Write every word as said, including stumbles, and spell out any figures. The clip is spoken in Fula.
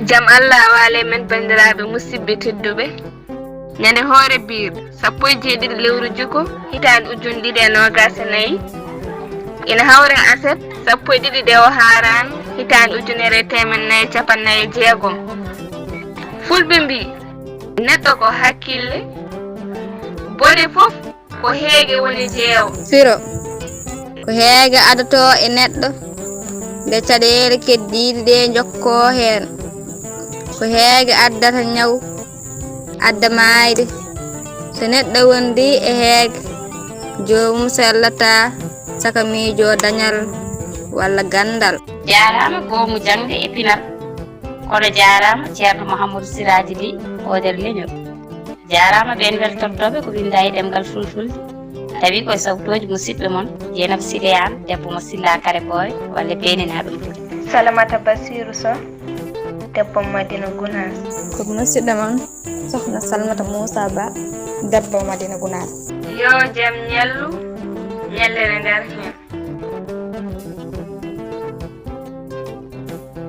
Jam Allah waale men, banndiraaɓe musidɓe tedduɓe. Ñande hoore biir, sappo e jeeɗiɗi lewru juko, hitaande ujunɗe ɗiɗi e noogaas e nayi, ina hawra e aset sappo e ɗiɗi ɗe o haaraan, hitaande ujunere e teemeɗɗe nayi e capanɗe nayi e jeegom. Fulɓe mbii, neɗɗo ko hakkille, bone fof ko heege woni jeewo. Firo, ko heege addatoo e neɗɗo, nde caɗeele keddiiɗe ɗe njokkoo heen. Ko heege addata ñaw, adda maayde. So neɗɗo wondi e heege, joomum sellataa, saka miijoo dañal walla ganndal. Jaaraama goomu jaŋde e pinal. Kono jaaraama Ceerno Mouhamadou Siraaji Ly, oo nder leñol. Jaaraama ɓeen weltortooɓe ko winndaa e ɗemngal fulfulde, tawi koye sawtooji musidɓe mon, Jeynaba Sile Aan, debbo mo Silla Kare Boowe, walla peeninaaɗo Mbuuɗe. Salamata Basiiru Soh, debbo Madina Gunaas. Ko musidɗo mon, Sokhna Salamata Muusaa Ba, debbo Madina Gunaas. Yo jam ñallu, ñallere nder heen.